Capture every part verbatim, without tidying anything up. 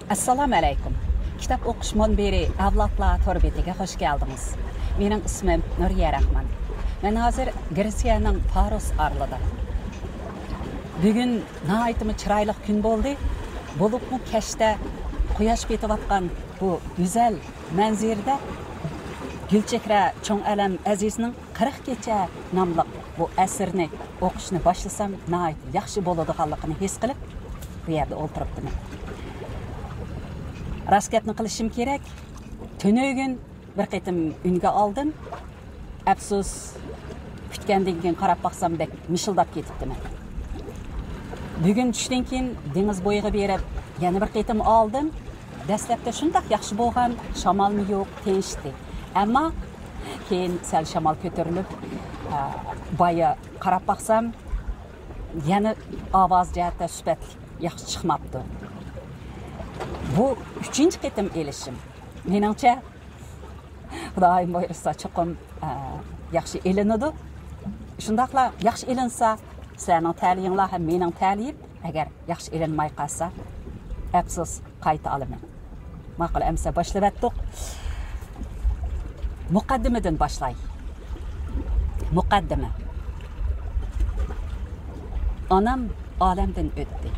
ئەسسالامۇ ئەلەيكۇم. كىتاب ئوقۇش مۇنبىرى ئەۋلادلار تور بېتىگە خۇش كەلدىڭىز. مېنىڭ ئىسمىم نۇرىيە رەھمان. مەن ھازىر گرېتسىيەنىڭ پاروس ئارىلىدا. بۈگۈن ناھايىتىمۇ چىرايلىق كۈن بولدى. بولۇپمۇ كەچتە قۇياش پېتىۋاتقان بۇ گۈزەل مەنزىرىدە گۈلچېھرە چوڭئەلەم ئەزىزنىڭ قىرىق كېچە ناملىق بۇ ئەسىرىنى ئوقۇشنى باشلىسام ناھايىتى ياخشى بولىدىغانلىقىنى ھېس قىلىپ، بۇ يەردە ئولتۇرۇپتىمەن. راست گەپنى قىلىشىم كېرەك، تۈنۈگۈن بىر قېتىم ئۈنگە ئالدىم. ئەپسۇس، كۈتكەندىن كېيىن قاراپ باقسام، بەك مىشىلداپ كېتىپتىمەن. بۈگۈن چۈشتىن كېيىن دېڭىز بويىغا بېرىپ، يەنە بىر قېتىم ئالدىم. دەسلەپتە شۇنداق ياخشى بولغان، شامالمۇ يوق، تىنچتى. ئەمما كېيىن سەل شامال كۆتۈرۈلۈپ، ئا، بايا قاراپ باقسام، يەنە ئاۋاز جەھەتتە سۈپەتلىك، ياخشى چىقماپتۇ. بۇ ئۈچىنچى قېتىم ئېلىشىم. مېنىڭچە، خۇدايىم بۇيرۇسا، چوقۇم، ئە، ياخشى ئېلىنىدۇ. شۇنداقلا ياخشى ئېلىنسا، سىلەرنىڭ تەلىيىڭلار ھەم مېنىڭ تەلىيىم، ئەگەر ياخشى ئېلىنماي قالسا، ئەپسۇس، قايتا ئالىمەن. ماقۇل، ئەمسە باشلىۋەتتۇق. مۇقەددىمىدىن باشلاي. مۇقەددىمە. ئانام ئالەمدىن ئۆتتى.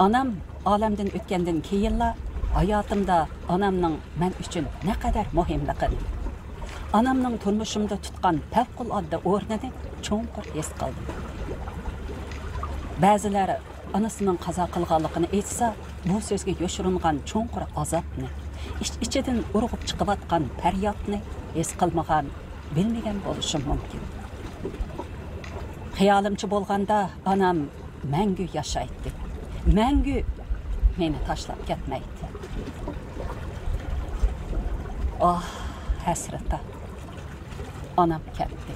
ئانام ئالەمدىن ئۆتكەندىن كېيىنلا ھاياتىمدا ئانامنىڭ مەن ئۈچۈن نەقەدەر مۇھىملىقىنى، ئانامنىڭ تۇرمۇشۇمدا تۇتقان پەۋقۇلئاددە ئورنىنى چوڭقۇر ھېس قىلدىم. بەزىلەر ئانىسىنىڭ قازا قىلغانلىقىنى ئېيتسا، بۇ سۆزگە يوشۇرۇنغان چوڭقۇر ئازابنى، ئىچ-ئىچىدىن ئۇرغۇپ چىقىۋاتقان پەريادنى ھېس قىلمىغان، بىلمىگەن بولۇشۇم مۇمكىن. خىيالىمچە بولغاندا، ئانام مەڭگۈ ياشايتتى. مەڭگۈ مېنى تاشلاپ كەتمەيتتى. ئاھ، ھەسرىتى. ئانام كەتتى.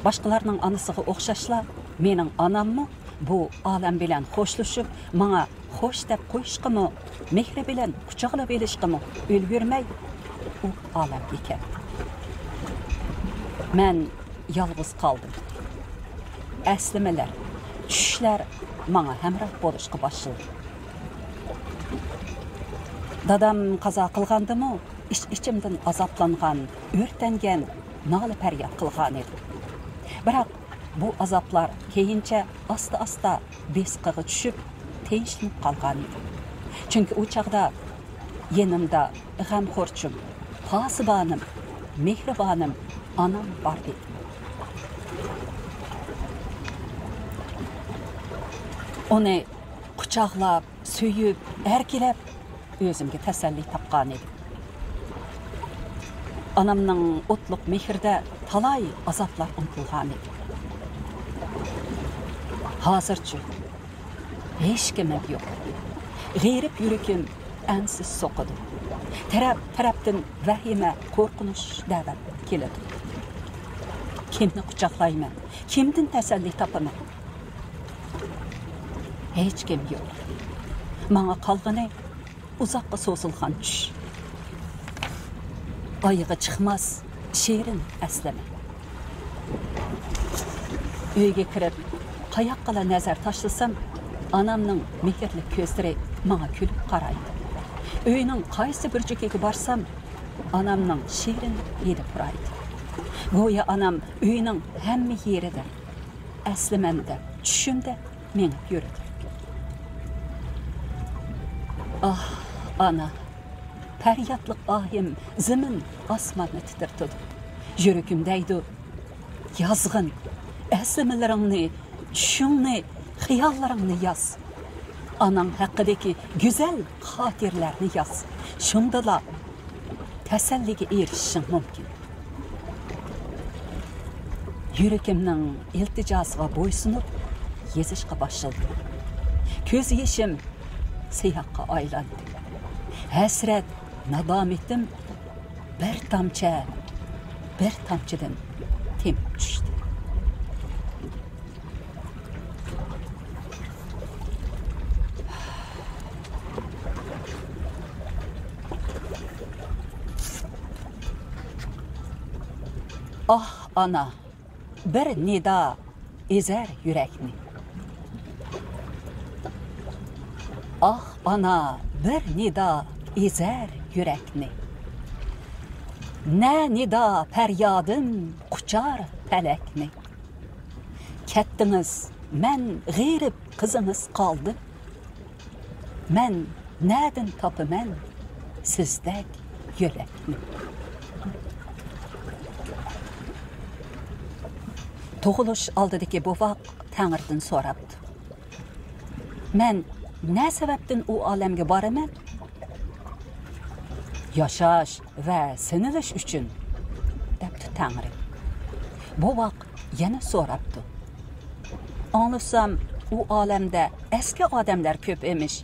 باشقىلارنىڭ ئانىسىغا ئوخشاشلا، مېنىڭ ئاناممۇ بۇ ئالەم بىلەن خوشلىشىپ، ماڭا خوش دەپ قويۇشقىمۇ، مېھرى بىلەن قۇچاقلاپ ئېلىشقىمۇ ئۈلگۈرمەي، ئۇ ئالەمگە كەتتى. مەن يالغۇز قالدىم. ئەسلىمىلەر، چۈشلەر ماڭا ھەمراھ بولۇشقا باشلىدى. دادام قازا قىلغاندىمۇ ئىچ-ئىچىمدىن ئازابلانغان، ئۆرتەنگەن، نالە-پەرياد قىلغانىدىم. بىراق، بۇ ئازابلار كېيىنچە ئاستا-ئاستا بېسىقىغا چۈشۈپ، تىنچلىنىپ قالغانىدى. چۈنكى ئۇ چاغدا يېنىمدا غەمخورچۇم، پاسىبانىم، مېھرىبانىم ئانام بار ئىدى. ئۇنى قۇچاقلاپ، سۆيۈپ، ئەركىلەپ، ئۆزۈمگە تەسەللى تاپقانىدىم. ئانامنىڭ ئوتلۇق مېھرىدە تالاي ئازابلار ئۇنتۇلغانىدى. ھازىرچۇ؟ ھېچكىمىم يوق. غېرىب يۈرىكىم ئەنسىز سوقىدۇ. تەرەپ-تەرەپتىن ۋەھىمە، قورقۇنچ دەۋەت كېلىدۇ. كىمنى قۇچاقلايمەن؟ كىمدىن تەسەللى تاپىمەن؟ ھېچكىم يوق. ماڭا قالغىنى ئۇزاققا سوزۇلغان چۈش. ئايىغى چىقماس شېرىن ئەسلىمە. ئۆيگە كىرىپ، قاياققىلا نەزەر تاشلىسام، ئانامنىڭ مېھىرلىك كۆزلىرى ماڭا كۈلۈپ قارايدۇ. ئۆينىڭ قايسى بۇرجىكىگە بارسام، ئانامنىڭ شېرىن ھىدى پۇرايدۇ. گويا ئانام ئۆينىڭ ھەممە يېرىدە، ئەسلىمەمدە، چۈشۈمدە مېڭىپ يۈرىدۇ. ئاھ، ئانا! پەريادلىق ئاھىم زېمىن، ئاسماننى تىترىتىدۇ. يۈرىكىم دەيدۇ، يازغىن، ئەسلىمىلىرىڭنى، چۈشۈڭنى، خىياللىرىڭنى ياز. ئاناڭ ھەققىدىكى گۈزەل خاتىرىلەرنى ياز. شۇندىلا تەسەللىگە ئېرىشىشىڭ مۇمكىن. يۈرىكىمنىڭ ئىلتىجاسىغا بويسۇنۇپ يېزىشقا باشلىدىم. كۆز يېشىم سىياھقا ئايلاندى. ھەسرەت، نادامىتىم بىر تامچە، بىر تامچىدىن تېمىپ چۈشتى. ئاھ، ئانا، بىر نىدا ئېزەر يۈرەكنى. ئاھ ئانا، بىر نىدا ئېزەر يۈرەكنى. نە نىدا پەريادىم قۇچار پەلەكنى. كەتتىڭىز، مەن غېرىب قىزىڭىز قالدىم. مەن نەدىن تاپىمەن سىزدەك يۆلەكنى؟ تۇغۇلۇش ئالدىدىكى بوۋاق تەڭرىدىن سوراپتۇ. مەن نە سەۋەبتىن ئۇ ئالەمگە بارىمەن؟ ياشاش ۋە سىنىلىش ئۈچۈن، دەپتۇ تەڭرى. بوۋاق يەنە سوراپتۇ. ئاڭلىسام، ئۇ ئالەمدە ئەسكى ئادەملەر كۆپ ئىمىش.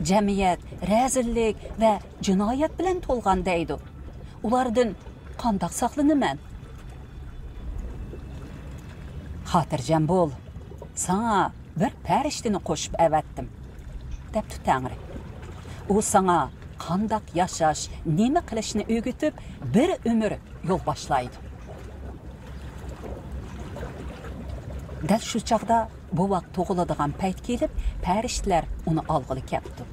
جەمئىيەت رەزىللىك ۋە جىنايەت بىلەن تولغان دەيدۇ. ئۇلاردىن قانداق ساقلىنىمەن؟ خاتىرجەم بول، ساڭا بىر پەرىشتىنى قوشۇپ ئەۋەتتىم، دەپتۇ تەڭرى. ئۇ ساڭا قانداق ياشاش، نېمە قىلىشنى ئۆگىتىپ، بىر ئۆمۈر يول باشلايدۇ. دەل شۇ چاغدا بوۋاق تۇغۇلىدىغان پەيت كېلىپ، پەرىشتىلەر ئۇنى ئالغىلى كەپتۇ.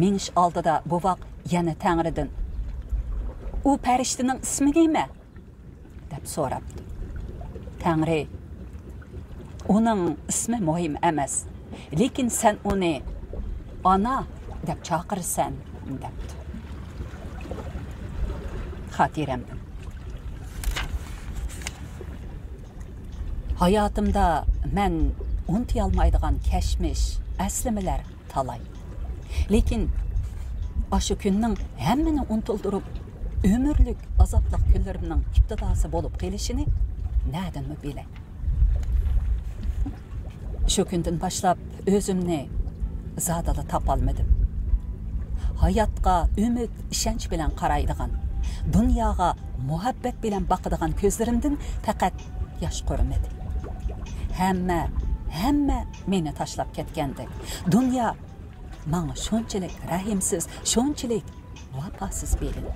مېڭىش ئالدىدا بوۋاق يەنە تەڭرىدىن، «ئۇ پەرىشتىنىڭ ئىسمى نېمە؟» دەپ سوراپتۇ. تەڭرى، «ئۇنىڭ ئىسمى مۇھىم ئەمەس، لېكىن سەن ئۇنى ئانا دەپ چاقىرىسەن» دەپتۇ. خاتىرەمدىن. ھاياتىمدا مەن ئۇنتۇيالمايدىغان كەچمىش، ئەسلىمىلەر تالاي. لېكىن ئاشۇ كۈننىڭ ھەممىنى ئۇنتۇلدۇرۇپ، ئۆمۈرلۈك ئازابلىق كۈنلىرىمنىڭ ئىپتىداسى بولۇپ قېلىشىنى نەدىنمۇ بىلەي؟ شۇ كۈندىن باشلاپ ئۆزۈمنى زادىلا تاپالمىدىم. ھاياتقا ئۈمىد، ئىشەنچ بىلەن قارايدىغان، دۇنياغا مۇھەببەت بىلەن باقىدىغان كۆزلىرىمدىن پەقەت ياش قۇرۇمىدى. ھەممە، ھەممە مېنى تاشلاپ كەتكەندەك. دۇنيا ماڭا شۇنچىلىك رەھىمسىز، شۇنچىلىك ۋاپاسىز بىلىندى.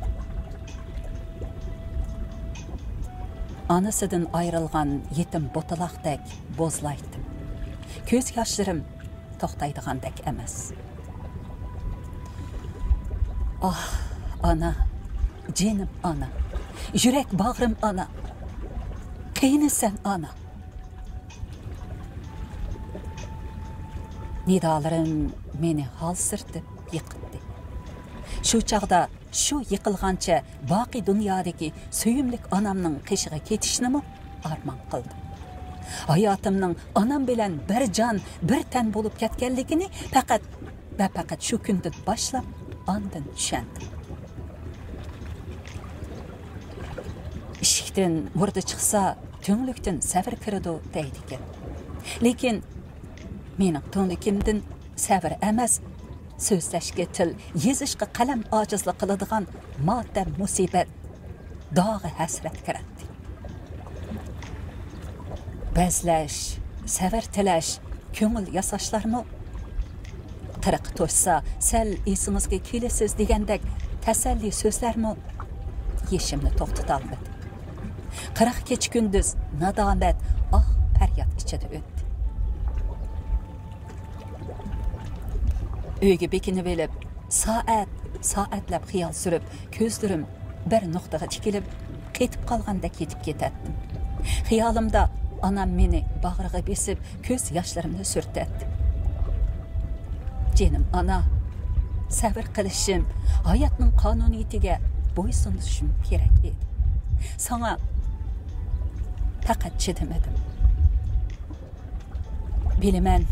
ئانىسىدىن ئايرىلغان يېتىم بوتىلاقتەك بوزلايتتىم. كۆز ياشلىرىم توختايدىغاندەك ئەمەس. ئاھ، ئانا، جېنىم ئانا، يۈرەك باغرىم ئانا، قېنى سەن ئانا؟ نىدالىرىم مېنى ھالسىرىتىپ يىقىتتى. شۇ چاغدا شۇ يىقىلغانچە باقىي دۇنيادىكى سۆيۈملۈك ئانامنىڭ قېشىغا كېتىشنىمۇ ئارمان قىلدىم. ھاياتىمنىڭ ئانام بىلەن بىر جان، بىر تەن بولۇپ كەتكەنلىكىنى پەقەت ۋە پەقەت شۇ كۈندىن باشلاپ ئاندىن چۈشەندىم. ئىشىكتىن مۇردا چىقسا، تۈڭلۈكتىن سەۋر كىرىدۇ دەيدىكەن. لېكىن مېنىڭ تۈڭلۈكۈمدىن سەۋر ئەمەس، سۆزلەشكە تىل، يېزىشقا قەلەم ئاجىزلىق قىلىدىغان ماتەم، مۇسىبەت، داغى ھەسرەت كىرەتتى. بەزلەش، سەۋر تىلەش، كۆڭۈل ياساشلارمۇ، قىرىق توشسا، سەل ئېسىڭىزگە كېلىسىز دېگەندەك تەسەللى سۆزلەرمۇ يېشىمنى توختىتالمىدى. قىرىق كېچە-كۈندۈز نادامەت، ئاھ، پەرياد ئىچىدە ئۆتتى. ئۆيگە بېكىنىۋېلىپ، سائەت، سائەتلەپ خىيال سۈرۈپ، كۆزلىرىم بىر نۇقتىغا تىكىلىپ، قېتىپ قالغاندەك يېتىپ كېتەتتىم. خىيالىمدا ئانام مېنى باغرىغا بېسىپ، كۆز ياشلىرىمنى سۈرتەتتى. جېنىم ئانا، سەۋر قىلىشىم، ھاياتنىڭ قانۇنىيىتىگە بويسۇنۇشۇم كېرەك ئىدى. ساڭا پەقەت چىدىمىدىم. بىلىمەن،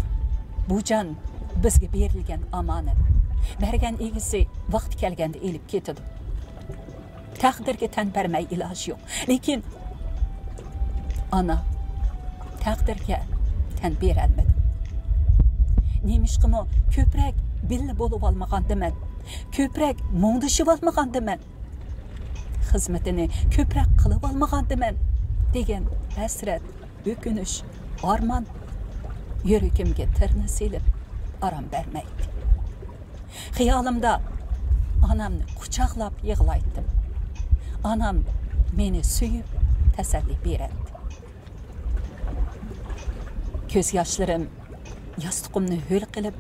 بۇ جان بىزگە بېرىلگەن ئامانەت. بەرگەن ئىگىسى ۋاقتى كەلگەندە ئېلىپ كېتىدۇ. تەقدىرگە تەن بەرمەي ئىلاجى يوق. لېكىن ئانا، تەقدىرگە تەن بېرەلمىدىم. نېمىشقىمۇ كۆپرەك بىللە بولۇۋالمىغاندىمەن، كۆپرەك مۇڭدىشىۋالمىغاندىمەن، خىزمىتىنى كۆپرەك قىلىۋالمىغاندىمەن دېگەن ھەسرەت، ئۆكۈنۈش، ئارمان يۈرىكىمگە تىرنا سېلىپ ئارام بەرمەيتتى. خىيالىمدا ئانامنى قۇچاقلاپ يىغلايتتىم. ئانام مېنى سۆيۈپ تەسەللى بېرەتتى. كۆز ياشلىرىم ياستۇقۇمنى ھۆل قىلىپ،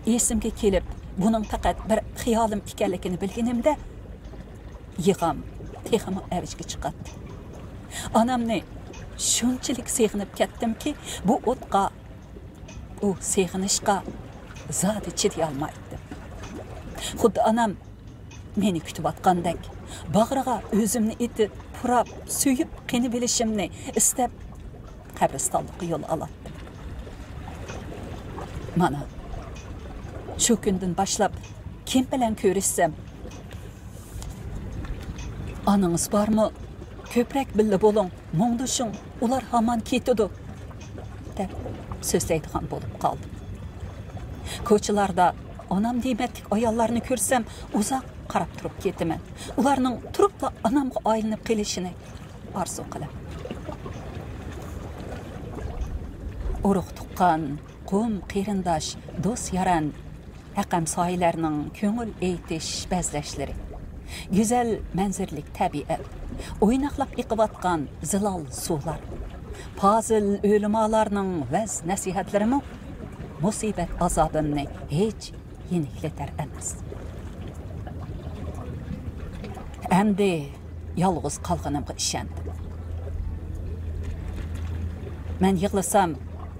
ئېسىمگە كېلىپ، بۇنىڭ پەقەت بىر خىيالىم ئىكەنلىكىنى بىلگىنىمدە، يىغام تېخىمۇ ئەۋجىگە چىقاتتى. ئانامنى شۇنچىلىك سېغىنىپ كەتتىمكى، بۇ ئوتقا، ئۇ سېغىنىشقا زادى چىدىيالمايتتىم. خۇددى ئانام مېنى كۈتۈۋاتقاندەك، باغرىغا ئۆزۈمنى ئېتىپ، پۇراپ، سۆيۈپ قېنىۋېلىشىمنى ئىستەپ، قەبرىستانلىققا يول ئالاتتىم. مانا، شۇ كۈندىن باشلاپ كىم بىلەن كۆرۈشسەم، «ئانىڭىز بارمۇ؟ كۆپرەك بىللە بولۇڭ، مۇڭدىشىڭ، ئۇلار ھامان كېتىدۇ» دەپ سۆزلەيدىغان بولۇپ قالدىم. كوچىلاردا ئانام دېمەتلىك ئاياللارنى كۆرسەم، ئۇزاق قاراپ تۇرۇپ كېتىمەن. ئۇلارنىڭ تۇرۇپلا ئانامغا ئايلىنىپ قېلىشىنى ئارزۇ قىلىمەن. ئۇرۇق-تۇغقان، قوم-قېرىنداش، دوست-يارەن، ھەقەم سايىلەرنىڭ كۆڭۈل ئېيتىش بەزلەشلىرى، گۈزەل مەنزىرىلىك تەبىئەت، ئويناقلاپ ئېقىۋاتقان زىلال سۇلار، پازىل ئۆلىمالارنىڭ ۋەز-نەسىھەتلىرىمۇ مۇسىبەت ئازابىمنى ھېچ يېنىكلىتەر ئەمەس. ئەمدى يالغۇز قالغىنىمغا ئىشەندىم. مەن يىغلىسام،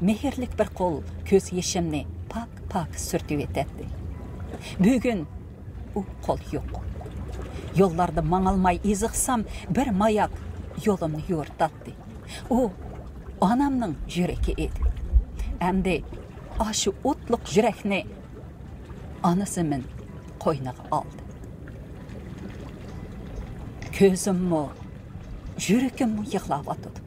مېھىرلىك بىر قول كۆز يېشىمنى پاك-پاك سۈرتۈۋېتەتتى. بۈگۈن ئۇ قول يوق. يوللاردا ماڭالماي ئېزىقسام، بىر ماياك يولۇمنى يورۇتاتتى. ئۇ ئانامنىڭ يۈرىكى ئىدى. ئەمدى ئاشۇ ئوتلۇق يۈرەكنى ئانىسىمىن قوينىغا ئالدى. كۆزۈممۇ، يۈرىكىممۇ يىغلاۋاتىدۇ.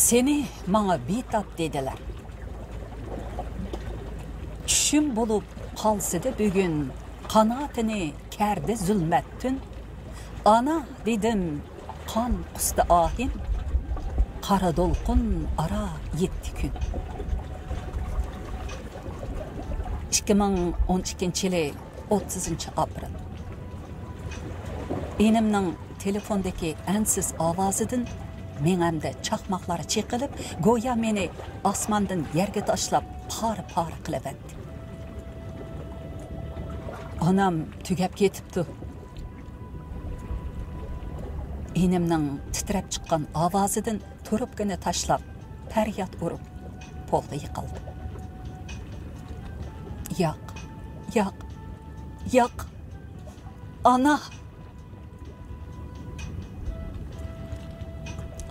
سېنى ماڭا بىتاپ دېدىلەر. چۈشۈم بولۇپ قالسىدى بۈگۈن، قاناتىنى كەردى زۇلمەت تۈن. ئانا دېدىم، قان قۇستى ئاھىم، قارا دولقۇن ئارا يەتتە كۈن. ئىككى مىڭ ئون ئىككىنچى يىلى ئوتتۇزىنچى ئاپرېل. ئىنىمنىڭ تېلېفوندىكى ئەنسىز ئاۋازىدىن مېڭەمدە چاقماقلار چېقىلىپ، گويا مېنى ئاسماندىن يەرگە تاشلاپ، پارە-پارە قىلىۋەتتى. ئانام تۈگەپ كېتىپتۇ. ئىنىمنىڭ تىترەپ چىققان ئاۋازىدىن تۇرۇپكىنى تاشلاپ، پەرياد ئۇرۇپ، پولغا يىقىلدىم. ياق، ياق، ياق. ئانا!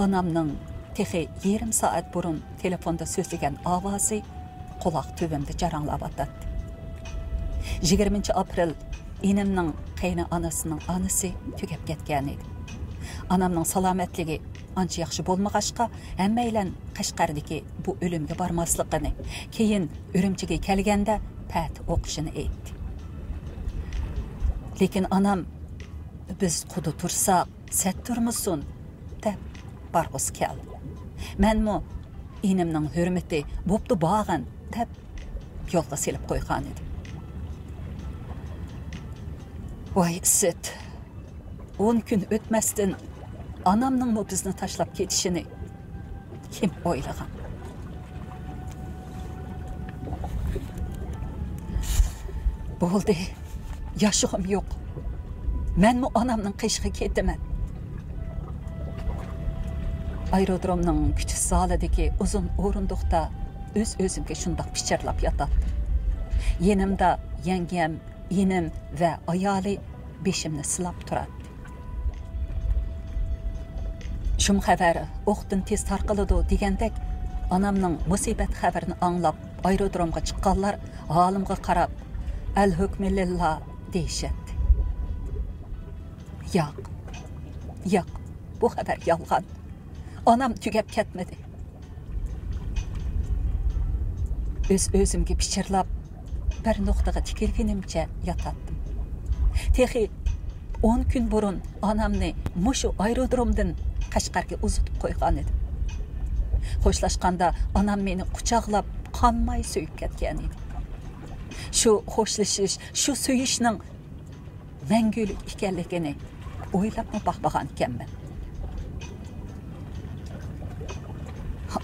ئانامنىڭ تېخى يېرىم سائەت بۇرۇن تېلېفوندا سۆزلىگەن ئاۋازى قۇلاق تۈۋىمدە جاراڭلاۋاتاتتى. يىگىرمىنچى ئاپرېل ئىنىمنىڭ قېيىنئانىسىنىڭ ئانىسى تۈگەپ كەتكەنىدى. ئانامنىڭ سالامەتلىكى ئانچە ياخشى بولمىغاچقا، ھەممەيلەن قەشقەردىكى بۇ ئۆلۈمگە بارماسلىقىنى، كېيىن ئۈرۈمچىگە كەلگەندە پەتە ئوقۇشىنى ئېيتتى. لېكىن ئانام، «بىز قۇدا تۇرساق، سەت تۇرمىسۇن» دەپ بارغۇسى كەلدى. مەنمۇ، «ئىنىمنىڭ ھۆرمىتى بوپتۇ بارغىن» دەپ يولغا سېلىپ قويغانىدىم. ۋاي ئىسىت! ئون كۈن ئۆتمەستىن ئانامنىڭمۇ بىزنى تاشلاپ كېتىشىنى كىم ئويلىغان؟ بولدى، ياشىغۇم يوق. مەنمۇ ئانامنىڭ قېشىغا كېتىمەن. ئايرودرومنىڭ كۈتۈش زالىدىكى ئۇزۇن ئورۇندۇقتا ئۆز-ئۆزۈمگە شۇنداق پىچىرلاپ ياتاتتىم. يېنىمدا يەڭگەم، ئىنىم ۋە ئايالى بېشىمنى سىلاپ تۇراتتى. شۇم خەۋەر ئوقتىن تېز تارقىلىدۇ دېگەندەك، ئانامنىڭ مۇسىبەت خەۋىرىنى ئاڭلاپ، ئايرودرومغا چىققانلار ھالىمغا قاراپ، «ئەل ھۆكمى لىللا» دېيىشەتتى. ياق، ياق، بۇ خەۋەر يالغان. ئانام تۈگەپ كەتمىدى. ئۆز-ئۆزۈمگە پىچىرلاپ، بىر نۇقتىغا تىكىلگىنىمچە ياتاتتىم. تېخى ئون كۈن بۇرۇن ئانامنى مۇشۇ ئايرودرومدىن قەشقەرگە ئۇزىتىپ قويغان ئىدىم. خوشلاشقاندا ئانام مېنى قۇچاقلاپ، قانماي سۆيۈپ كەتكەن ئىدى. شۇ خوشلىشىش، شۇ سۆيۈشنىڭ مەڭگۈلۈك ئىكەنلىكىنى ئويلاپمۇ باقمىغان ئىكەنمەن.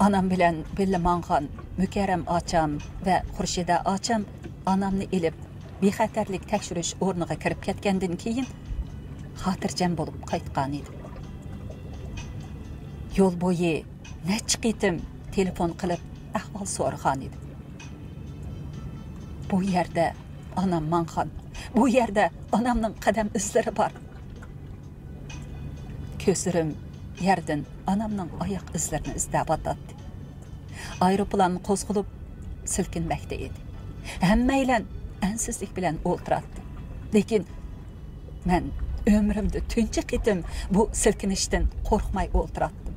ئانام بىلەن بىللە ماڭغان مۇكەررەم ئاچام ۋە خۇرشىدە ئاچام ئانامنى ئېلىپ، بىخەتەرلىك تەكشۈرۈش ئورنىغا كىرىپ كەتكەندىن كېيىن، خاتىرجەم بولۇپ قايتقان ئىدىم. يول بويى نەچچە قېتىم تېلېفون قىلىپ، ئەھۋال سورىغان ئىدىم. بۇ يەردە ئانام ماڭغان، بۇ يەردە ئانامنىڭ قەدەم ئىزلىرى بار. كۆزلىرىم يەردىن ئانامنىڭ ئاياق ئىزلىرىنى ئىزدەۋاتاتتى. ئايروپىلان قوزغىلىپ سىلكىنمەكتە ئىدى. ھەممەيلەن ئەنسىزلىك بىلەن ئولتۇراتتى. لېكىن مەن ئۆمرۈمدە تۇنجى قېتىم بۇ سىلكىنىشتىن قورقماي ئولتۇراتتىم.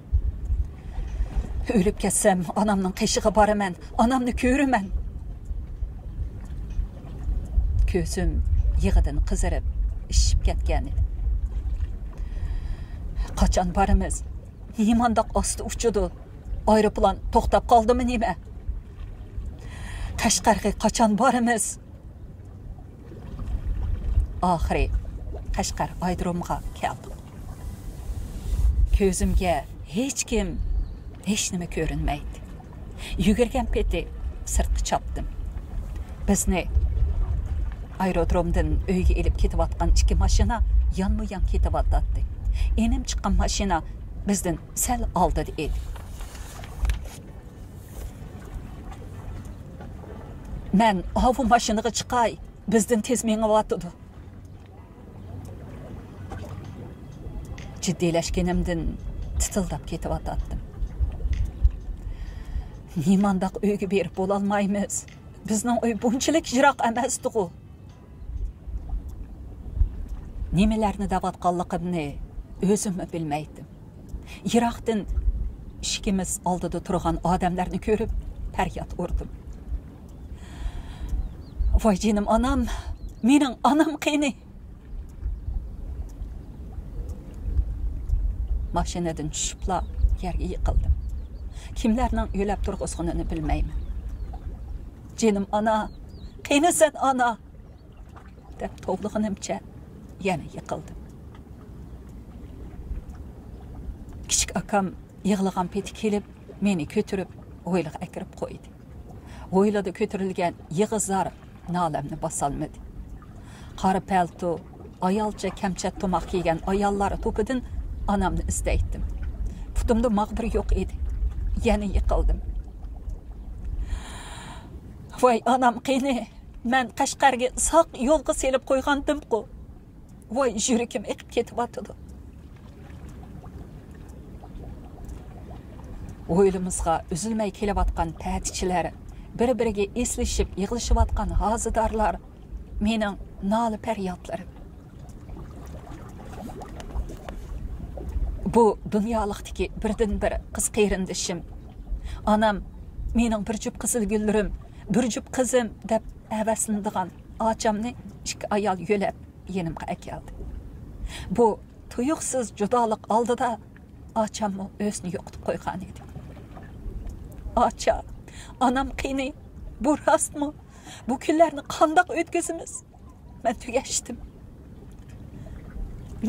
ئۆلۈپ كەتسەم، ئانامنىڭ قېشىغا بارىمەن، ئانامنى كۆرىمەن. كۆزۈم يىغىدىن قىزىرىپ، ئىششىپ كەتكەن ئىدى. قاچان بارىمىز؟ نېمانداق ئاستا ئۇچىدۇ؟ ئايروپىلان توختاپ قالدىمۇ نېمە؟ قەشقەرگە قاچان بارىمىز؟ ئاخىرى قەشقەر ئايرودرومغا كەلدۇق. كۆزۈمگە ھېچكىم، ھېچنېمە كۆرۈنمەيتتى. يۈگۈرگەن پېتى سىرتقا چاپتىم. بىزنى ئايرودرومدىن ئۆيگە ئېلىپ كېتىۋاتقان ئىككى ماشىنا يانمۇ يان كېتىۋاتاتتى. ئېنىم چىققان ماشىنا بىزدىن سەل ئالدىدا ئىدى. مەن ئاۋۇ ماشىنىغا چىقاي، بىزدىن تېز مېڭىۋاتىدۇ. جىددىيلەشكىنىمدىن تىتىلداپ كېتىۋاتاتتىم. نېمانداق ئۆيگە بېرىپ بولالمايمىز؟ بىزنىڭ ئۆي بۇنچىلىك يىراق ئەمەستىغۇ. نېمىلەرنى دەۋاتقانلىقىمنى ئۆزۈممۇ بىلمەيتتىم. يىراقتىن ئىشىكىمىز ئالدىدا تۇرغان ئادەملەرنى كۆرۈپ پەرياد ئۇردۇم. ۋاي جېنىم ئانام، مېنىڭ ئانام قېنى؟ ماشىنىدىن چۈشۈپلا يەرگە يىقىلدىم. كىملەرنىڭ يۆلەپ تۇرغۇزغىنىنى بىلمەيمەن. جېنىم ئانا، قېنى سەن ئانا؟ دەپ توۋلىغىنىمچە يەنە يىقىلدىم. كىچىك ئاكام يىغلىغان پېتى كېلىپ، مېنى كۆتۈرۈپ، ھويلىغا ئەكىرىپ قويدى. ھويلىدا كۆتۈرۈلگەن يىغا-زار نالەمنى باسالمىدى. قارا پەلتو، ئايالچە كەمچەت تۇماق كىيگەن ئاياللار توپىدىن ئانامنى ئىزدەيتتىم. پۇتۇمدا ماغدۇر يوق ئىدى. يەنە يىقىلدىم. ۋاي ئانام قېنى، مەن قەشقەرگە ساق يولغا سېلىپ قويغانتىمقۇ. ۋاي يۈرىكىم ئېقىپ كېتىۋاتىدۇ. ھويلىمىزغا ئۈزۈلمەي كېلىۋاتقان پەتىچىلەر، بىر-بىرىگە ئېسىلىشىپ يىغلىشىۋاتقان ھازىدارلار، مېنىڭ نالە-پەريادلىرىم. بۇ دۇنيالىقتىكى بىردىنبىر قىز قېرىندىشىم، ئانام، مېنىڭ بىر جۈپ قىزىل گۈللىرىم، بىر جۈپ قىزىم دەپ ھەۋەسلىنىدىغان ئاچامنى ئىككى ئايال يۆلەپ يېنىمغا ئەكەلدى. بۇ تۇيۇقسىز جۇدالىق ئالدىدا ئاچاممۇ ئۆزىنى يوقىتىپ قويغان ئىدى. ئاچا، ئانام قېنى؟ بۇ راستمۇ؟ بۇ كۈنلەرنى قانداق ئۆتكۈزىمىز؟ مەن تۈگەشتىم.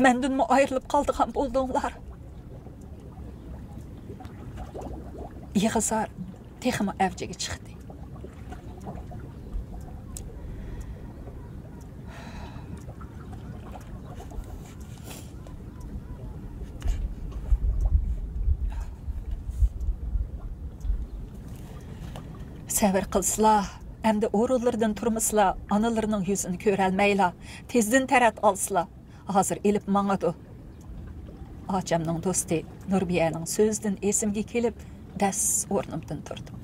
مەندىنمۇ ئايرىلىپ قالىدىغان بولدۇڭلار. يىغا-زار تېخىمۇ ئەۋجىگە چىقتى. سەۋر قىلسىلا، ئەمدى ئورۇنلىرىدىن تۇرمىسىلا، ئانىلىرىنىڭ يۈزىنى كۆرەلمەيلا، تېزدىن تەرەت ئالسىلا، ھازىر ئېلىپ ماڭىدۇ. ئاچامنىڭ دوستى نۇربىيەنىڭ سۆزىدىن ئېسىمگە كېلىپ، دەس ئورنۇمدىن تۇردۇم.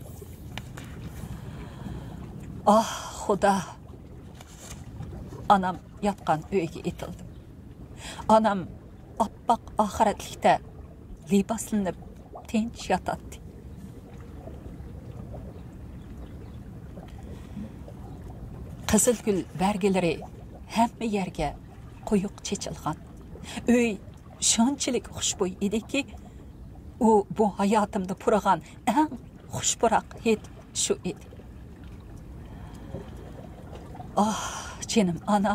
ئاھ، خۇدا! ئانام ياتقان ئۆيگە ئېتىلدىم. ئانام ئاپئاق ئاخىرەتلىكتە لىباسلىنىپ تىنچ ياتاتتى. قىزىلگۈل بەرگىلىرى ھەممە يەرگە قويۇق چېچىلغان. ئۆي شۇنچىلىك خۇشبۇي ئىدىكى، ئۇ بۇ ھاياتىمدا پۇرىغان ئەڭ خۇش پۇراق ھىد شۇ ئىدى. ئاھ، جېنىم ئانا،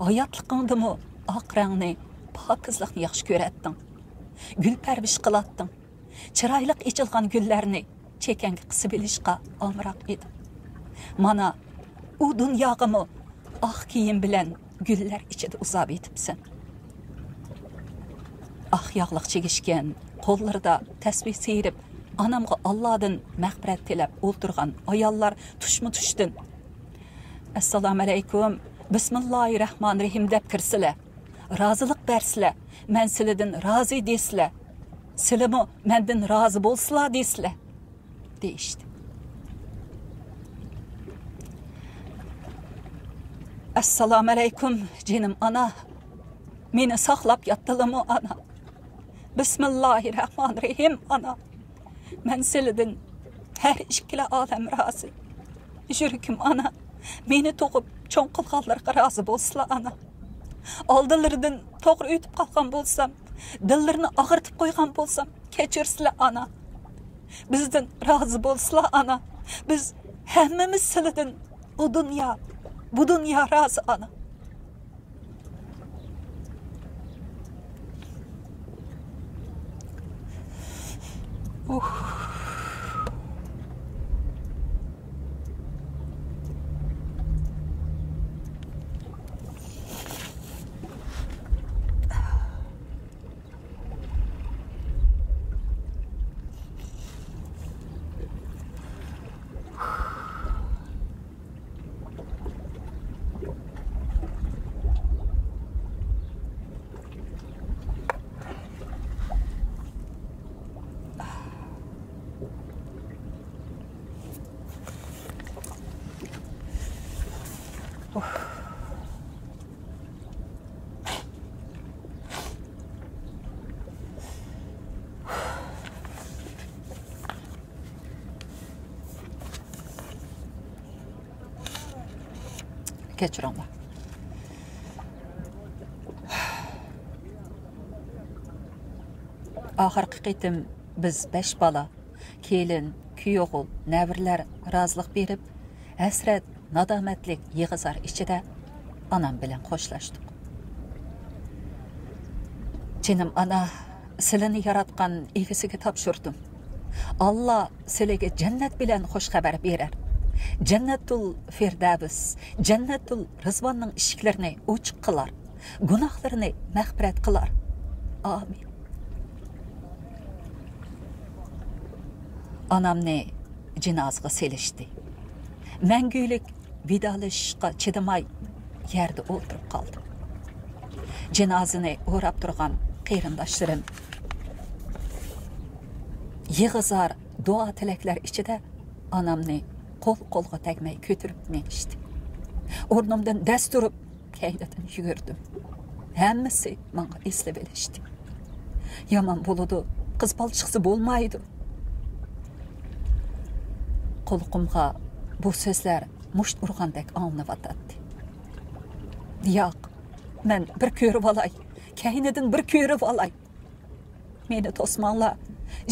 ھاياتلىقىڭدىمۇ ئاق رەڭنى، پاكىزلىقنى ياخشى كۆرەتتىڭ. گۈل پەرۋىش قىلاتتىڭ. چىرايلىق ئېچىلغان گۈللەرنى چېكەڭگە قىسىۋېلىشقا ئامراق ئىدىم. مانا، ئۇ دۇنياغىمۇ ئاق كىيىم بىلەن گۈللەر ئىچىدە ئۇزاۋېتىپسەن. ئاق ياغلىق چىگىشكەن، قوللىرىدا تەسبىھ سىيرىپ، ئانامغا ئاللادىن مەغپىرەت تىلەپ ئولتۇرغان ئاياللار تۇشمۇ تۇشتىن، «ئەسسالامۇئەلەيكۇم، بىسمىللاھىررەھمانىررەھىم» دەپ كىرسىلە، رازىلىق بەرسىلە، مەن سىلىدىن رازى دېسىلە، سىلىمۇ مەندىن رازى بولسىلا دېسىلە، دېيىشتى. «ئەسسالامۇئەلەيكۇم، جېنىم ئانا. مېنى ساقلاپ ياتتىلىمۇ، ئانا؟ بىسمىللاھىررەھمانىررەھىم، ئانا. مەن سىلىدىن ھەر ئىككىلا ئالەم رازى. يۈرىكىم، ئانا، مېنى تۇغۇپ چوڭ قىلغانلىرىغا رازى بولسىلا، ئانا. ئالدىلىرىدىن توغرا ئۆتۈپ قالغان بولسام، دىللىرىنى ئاغرىتىپ قويغان بولسام، كەچۈرسىلە، ئانا. بىزدىن رازى بولسىلا، ئانا. بىز ھەممىمىز سىلىدىن، ئۇ دۇنيا، بۇ دۇنيا رازى، ئانا.» كەچۈرۈڭلار. ئاخىرقى قېتىم بىز بەش بالا، كېلىن، كۈيئوغۇل، نەۋرىلەر رازىلىق بېرىپ، ھەسرەت، نادامەتلىك يىغا-زار ئىچىدە ئانام بىلەن خوشلاشتۇق. جېنىم ئانا، سىلىنى ياراتقان ئىگىسىگە تاپشۇردۇم. ئاللا سىلىگە جەننەت بىلەن خۇش خەۋەر بېرەر. جەننەتۇل فىردەۋس، جەننەتۇل رىزۋاننىڭ ئىشىكلىرىنى ئوچۇق قىلار. گۇناھلىرىنى مەغپىرەت قىلار. ئامىن. ئانامنى جىنازىغا سېلىشتى. مەڭگۈلۈك ۋىدالىشىشقا چىدىماي، يەردە ئولتۇرۇپ قالدىم. جىنازىنى ئوراپ تۇرغان قېرىنداشلىرىم يىغا-زار، دۇئا-تىلەكلەر ئىچىدە ئانامنى قول-قولغا تەگمەي كۆتۈرۈپ مېڭىشتى. ئورنۇمدىن دەس تۇرۇپ، كەينىدىن يۈگۈردۈم. ھەممىسى ماڭا ئېسىلىۋېلىشتى. يامان بولىدۇ، قىز بالا چىقسا بولمايدۇ. قۇلىقىمغا بۇ سۆزلەر مۇشت ئۇرغاندەك ئاڭلىنىۋاتاتتى. ياق، مەن بىر كۆرۈۋالاي، كەينىدىن بىر كۆرۈۋالاي. مېنى توسماڭلار،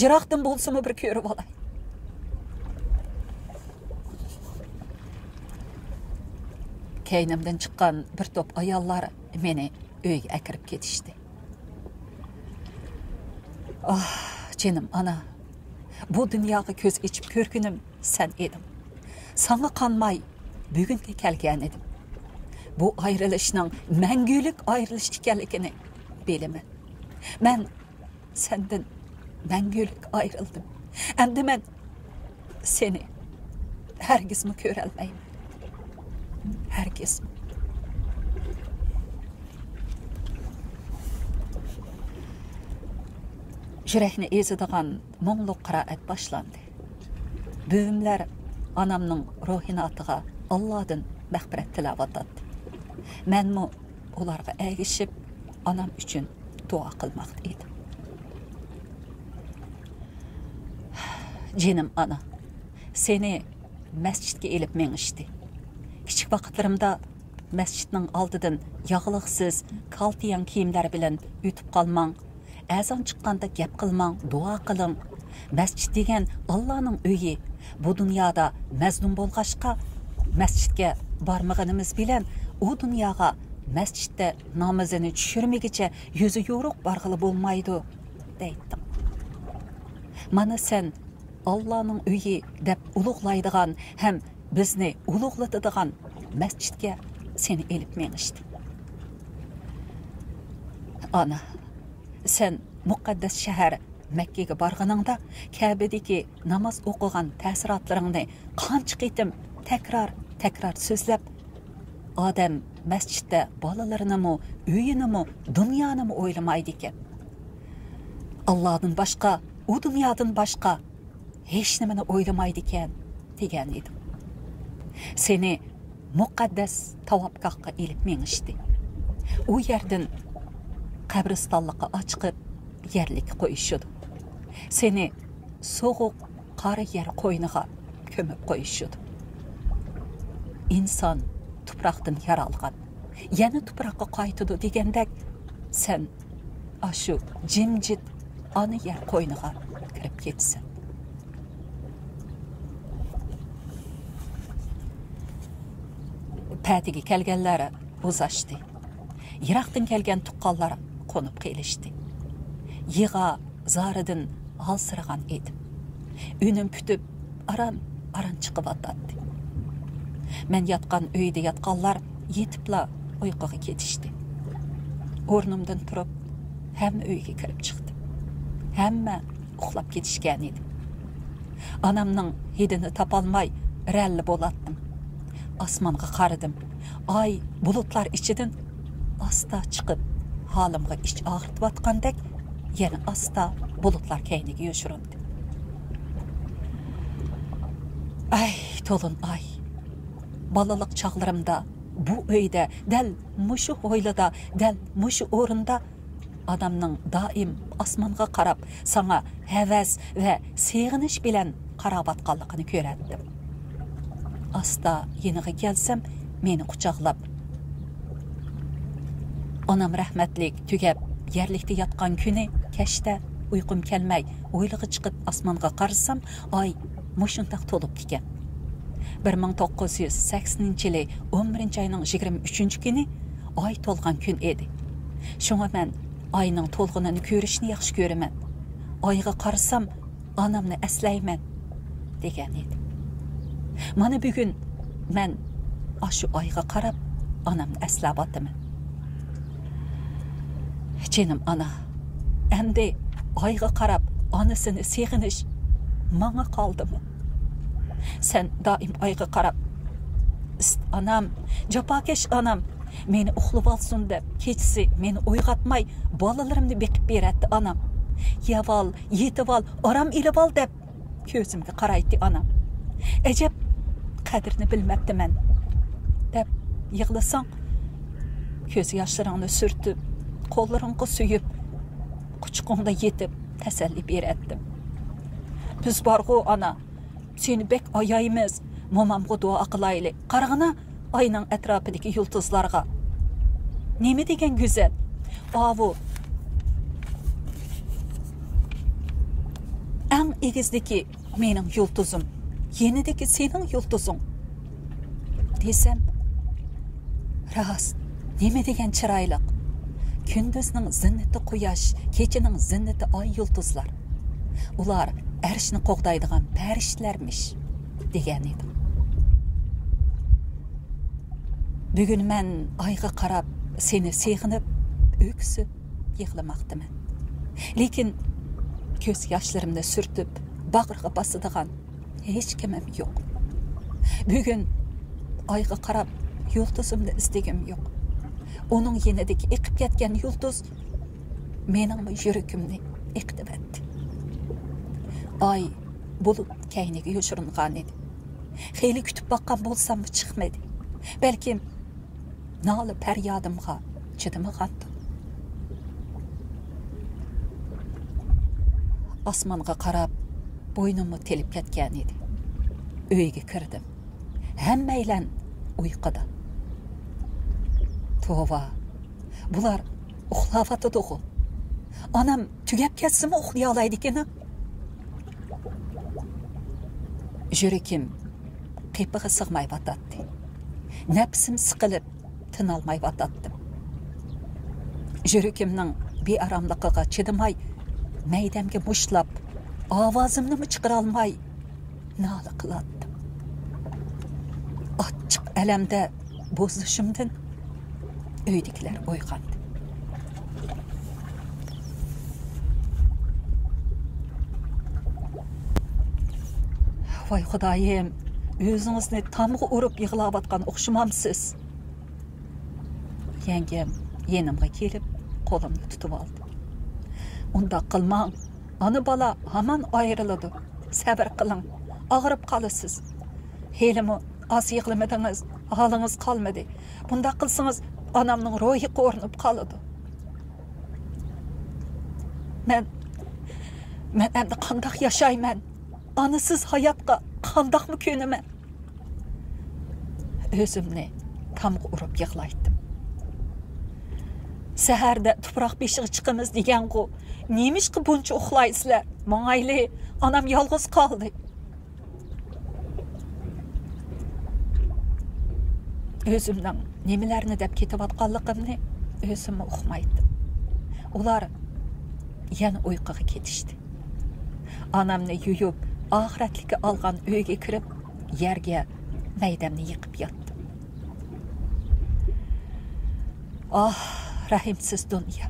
يىراقتىن بولسىمۇ بىر كۆرۈۋالاي. كەينىمدىن چىققان بىر توپ ئاياللار مېنى ئۆيگە ئەكىرىپ كېتىشتى. ئاھ، جېنىم ئانا، بۇ دۇنياغا كۆز ئېچىپ كۆرگىنىم سەن ئىدىڭ. ساڭا قانماي بۈگۈنگە كەلگەنىدىم. بۇ ئايرىلىشنىڭ مەڭگۈلۈك ئايرىلىش ئىكەنلىكىنى بىلىمەن. مەن سەندىن مەڭگۈلۈك ئايرىلدىم. ئەمدى مەن سېنى ھەرگىزمۇ كۆرەلمەيمەن. ھەرگىزمۇ. يۈرەكنى ئېزىدىغان مۇڭلۇق قىرائەت باشلاندى. بۈۋىملەر ئانامنىڭ روھىناتىغا ئاللادىن مەغپىرەت تىلەۋاتاتتى. مەنمۇ ئۇلارغا ئەگىشىپ، ئانام ئۈچۈن دۇئا قىلماقتا ئىدىم. جېنىم ئانا، سېنى مەسچىتكە ئېلىپ مېڭىشتى. كىچىك ۋاقىتلىرىمدا مەسچىتنىڭ ئالدىدىن ياغلىقسىز، كالتىياڭ كىيىملەر بىلەن ئۆتۈپ قالماڭ. ئەزان چىققاندا گەپ قىلماڭ، دۇئا قىلىڭ. مەسچىت دېگەن ئاللانىڭ ئۆيى. بۇ دۇنيادا مەزلۇم بولغاچقا، مەسچىتكە بارمىغىنىمىز بىلەن ئۇ دۇنياغا مەسچىتتە نامىزىنى چۈشۈرمىگۈچە يۈزى يورۇق بارغىلى بولمايدۇ، دەيتتىڭ. مانا سەن ئاللانىڭ ئۆيى دەپ ئۇلۇغلايدىغان ھەم بىزنى ئۇلۇغلىتىدىغان مەسچىتكە سېنى ئېلىپ مېڭىشتى. ئانا، سەن مۇقەددەس شەھەر مەككىگە بارغىنىڭدا، كەبىدىكى ناماز ئوقۇغان تەسىراتلىرىڭنى قانچە قېتىم تەكرار، تەكرار سۆزلەپ، ئادەم مەسچىتتە بالىلىرىنىمۇ، ئۆيىنىمۇ، دۇنيانىمۇ ئويلىمايدىكەن. ئاللادىن باشقا، ئۇ دۇنيادىن باشقا ھېچنېمىنى ئويلىمايدىكەن، دېگەن ئىدىم. سېنى مۇقەددەس تاۋاپگاھقا ئېلىپ مېڭىشتى. ئۇ يەردىن قەبرىستانلىققا ئاچىقىپ يەرلىك قويۇشىدۇ. سېنى سوغۇق قارا يەر قوينىغا كۆمۈپ قويۇشىدۇ. ئىنسان تۇپراقتىن يارالغان، يەنە تۇپراققا قايتىدۇ دېگەندەك، سەن ئاشۇ جىمجىت ئانا يەر قوينىغا كىرىپ كېتىسەن. پەتىگە كەلگەنلەر بوزاشتى. يىراقتىن كەلگەن تۇغقانلار قونۇپ قېلىشتى. يىغا زارىدىن ھالسىرىغان ئىدىم. ئۈنۈم پۈتۈپ، ئاران-ئاران چىقىۋاتاتتى. مەن ياتقان ئۆيدە ياتقانلار يېتىپلا ئۇيقۇغا كېتىشتى. ئورنۇمدىن تۇرۇپ، ھەممە ئۆيگە كىرىپ چىقتىم. ھەممە ئۇخلاپ كېتىشكەن ئىدى. ئانامنىڭ ھىدىنى تاپالماي، رەللە بولاتتىم. ئاسمانغا قارىدىم. ئاي بۇلۇتلار ئىچىدىن ئاستا چىقىپ، ھالىمغا ئىچ ئاغرىتىۋاتقاندەك، يەنە ئاستا بۇلۇتلار كەينىگە يوشۇرۇندى. ئەي، تولۇن ئاي! بالىلىق چاغلىرىمدا بۇ ئۆيدە، دەل مۇشۇ ھويلىدا، دەل مۇشۇ ئورۇندا ئانامنىڭ دائىم ئاسمانغا قاراپ، ساڭا ھەۋەس ۋە سېغىنىش بىلەن قاراۋاتقانلىقىنى كۆرەتتىم. ئاستا يېنىغا كەلسەم، مېنى قۇچاقلاپ، ئانام رەھمەتلىك تۈگەپ، يەرلىكتە ياتقان كۈنى كەچتە ئۇيقۇم كەلمەي، ھويلىغا چىقىپ ئاسمانغا قارىسام، ئاي مۇشۇنداق تولۇپتىكەن. بىر مىڭ توققۇز يۈز سەكسىنىنچى يىلى ئون بىرىنچى ئاينىڭ يىگىرمە ئۈچىنچى كۈنى ئاي تولغان كۈن ئىدى. شۇڭا مەن ئاينىڭ تولغىنىنى كۆرۈشنى ياخشى كۆرىمەن. ئايغا قارىسام، ئانامنى ئەسلەيمەن، دېگەن ئىدى. مانا بۈگۈن مەن ئاشۇ ئايغا قاراپ، ئانامنى ئەسلەۋاتىمەن. جېنىم ئانا، ئەمدى ئايغا قاراپ ئانىسىنى سېغىنىش ماڭا قالدىمۇ؟ سەن دائىم ئايغا قاراپ، ئىست ئانام، جاپاكەش ئانام، مېنى ئۇخلىۋالسۇن دەپ، كېچىسى مېنى ئويغاتماي، بالىلىرىمنى بېقىپ بېرەتتى ئانام. يەۋال، يېتىۋال، ئارام ئېلىۋال دەپ كۆزۈمگە قارايتتى ئانام. ئەجەب قەدرىنى بىلمەپتىمەن دەپ يىغلىساڭ، كۆز ياشلىرىڭنى سۈرتۈپ، قوللىرىڭغا سۆيۈپ، قۇچىقىڭدا يېتىپ تەسەللى بېرەتتىم. بىز بارغۇ ئانا، سېنى بەك ئايايمىز، مومامغا دۇئا قىلايلى. قارىغىنا، ئاينىڭ ئەتراپىدىكى يۇلتۇزلارغا. نېمە دېگەن گۈزەل. ئاۋۇ ئەڭ ئېگىزدىكى مېنىڭ يۇلتۇزۇم، يېنىدىكى سېنىڭ يۇلتۇزۇڭ، دېسەم، راست، نېمە دېگەن چىرايلىق. كۈندۈزنىڭ زىننىتى قۇياش، كېچىنىڭ زىننىتى ئاي يۇلتۇزلار. ئۇلار ئەرشنى قوغدايدىغان پەرىشتىلەرمىش، دېگەن ئىدىڭ. بۈگۈن مەن ئايغا قاراپ، سېنى سېغىنىپ، ئۆكسۈپ يىغلىماقتىمەن. لېكىن كۆز ياشلىرىمنى سۈرتۈپ، باغرىغا باسىدىغان ھېچكىمىم يوق. بۈگۈن ئايغا قاراپ، يۇلتۇزۇمنى ئىزدىگۈم يوق. ئۇنىڭ يېنىدىكى ئېقىپ كەتكەن يۇلتۇز مېنىڭمۇ يۈرىكىمنى ئېقىتىۋەتتى. ئاي بۇلۇت كەينىگە يوشۇرۇنغانىدى. خېلى كۈتۈپ باققان بولساممۇ چىقمىدى. بەلكىم نالە پەريادىمغا چىدىمىغاندۇ. ئاسمانغا قاراپ بوينۇممۇ تېلىپ كەتكەنىدى. ئۆيگە كىردىم. ھەممەيلەن ئۇيقۇدا. توۋا، بۇلار ئۇخلاۋاتىدىغۇ؟ ئانام تۈگەپ كەتسىمۇ ئۇخلىيالايدىكىنۇ؟ يۈرىكىم قېپىغا سىغمايۋاتاتتى. نەپىسىم سىقىلىپ، تىنالمايۋاتاتتىم. يۈرىكىمنىڭ بىئاراملىقىغا چىدىماي، مەيدەمگە مۇشتلاپ، ئاۋازىمنىمۇ چىقىرالماي نالە قىلاتتىم. ئاچچىق ئەلەمدە بوزۇشۇمدىن ئۆيدىكىلەر ئويغاندى. ۋاي خۇدايىم، ئۆزىڭىزنى تامغا ئۇرۇپ يىغلاۋاتقان ئوخشىمامسىز؟ يەڭگەم يېنىمغا كېلىپ، قولۇمنى تۇتۇۋالدى. ئۇنداق قىلماڭ، ئانا-بالا ھامان ئايرىلىدۇ. سەۋر قىلىڭ، ئاغرىپ قالىسىز. ھېلىمۇ ئاز يىغلىمىدىڭىز، ھالىڭىز قالمىدى. بۇنداق قىلسىڭىز، ئانامنىڭ روھى قورۇنۇپ قالىدۇ. مەن، مەن ئەمدى قانداق ياشايمەن؟ ئانىسىز ھاياتقا قانداقمۇ كۆنىمەن؟ ئۆزۈمنى تامغا ئۇرۇپ يىغلايتتىم. سەھەردە تۇپراق بېشىغا چىقىمىز دېگەنغۇ، نېمىشقا بۇنچە ئۇخلايسىلەر؟ ماڭايلى، ئانام يالغۇز قالدى. ئۆزۈمنىڭ نېمىلەرنى دەپ كېتىۋاتقانلىقىمنى ئۆزۈممۇ ئۇقمايتتىم. ئۇلار يەنە ئۇيقۇغا كېتىشتى. ئانامنى يۇيۇپ، ئاخىرەتلىككە ئالغان ئۆيگە كىرىپ، يەرگە مەيدەمنى يىقىپ ياتتىم. ئاھ، رەھىمسىز دۇنيا!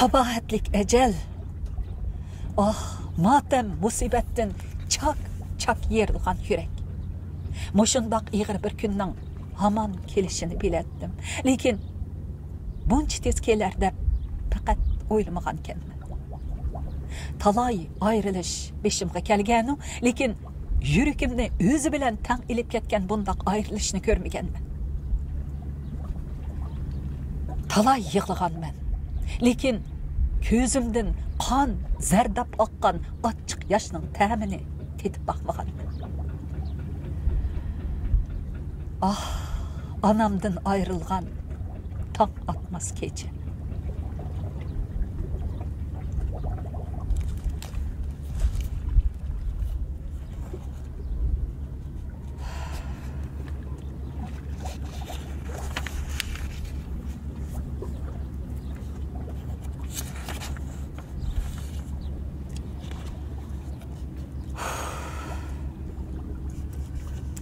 قاباھەتلىك ئەجەل! ئاھ، ماتەم، مۇسىبەتتىن چاك-چاك يېرىلغان يۈرەك! مۇشۇنداق ئېغىر بىر كۈننىڭ ھامان كېلىشىنى بىلەتتىم. لېكىن بۇنچە تېز كېلەر دەپ پەقەت ئويلىمىغانىكەنمەن. تالاي ئايرىلىش بېشىمغا كەلگەنۇ، لېكىن يۈرىكىمنى ئۆزى بىلەن تەڭ ئېلىپ كەتكەن بۇنداق ئايرىلىشنى كۆرمىگەنمەن. تالاي يىغلىغانمەن، لېكىن كۆزۈمدىن قان زەرداب ئاققان ئاچچىق ياشنىڭ تەمىنى تېتىپ باقمىغانمەن. ئاھ، ئانامدىن ئايرىلغان تاڭ ئاتماس كېچە.